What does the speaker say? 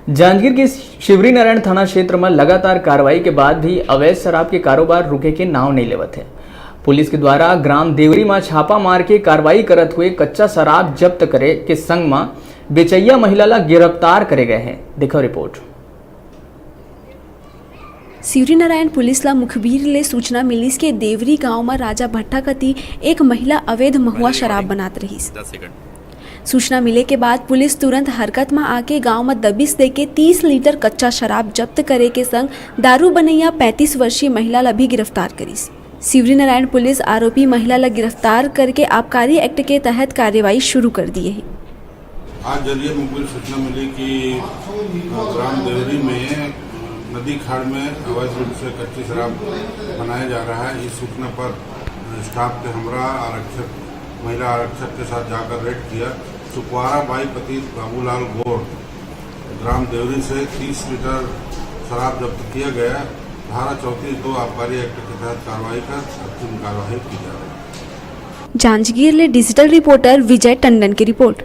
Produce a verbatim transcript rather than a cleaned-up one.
जांजगीर के शिवरीनारायण थाना क्षेत्र में लगातार कार्रवाई के बाद भी अवैध शराब के कारोबार रुके के नाव नहीं लेवत है। पुलिस के द्वारा ग्राम देवरी में छापा मार के कार्रवाई करत हुए कच्चा शराब जब्त करे के संग में बेचैया महिला ला गिरफ्तार करे गए हैं। देखो रिपोर्ट। शिवरीनारायण पुलिस ला मुखबिर ले सूचना मिलिस के देवरी गांव म राजा भट्टा कती एक महिला अवैध महुआ शराब बनात रहिस। सूचना मिले के बाद पुलिस तुरंत हरकत म आके गांव म दबिश देके तीस लीटर कच्चा शराब जब्त करे के संग दारू बनैया पैंतीस वर्षीय महिला ला भी गिरफ्तार करिस। शिवरीनारायण पुलिस आरोपी महिला ला गिरफ्तार करके आबकारी एक्ट के तहत कार्रवाई शुरू कर दिए हे। आज जरिए मुखबिर सूचना मिली कि, अ, ग्राम देवरी में, अ, नदी खाड़ में अवैध रूप से कच्ची शराब बनाया जा रहा है। इस सूचना पर, अ, स्टाफ के हमरा आरक्षक, महिला आरक्षक के साथ जाकर रेड किया। सुकवारा बाई पति बाबूलाल गोड़ ग्राम देवरी से तीस लीटर शराब जब्त किया गया। धारा चौंतीस दो आबकारी एक्ट के तहत कार्रवाई कर अग्रिम कार्रवाई की जा रही है। जांजगीर ले डिजिटल रिपोर्टर विजय टंडन की रिपोर्ट।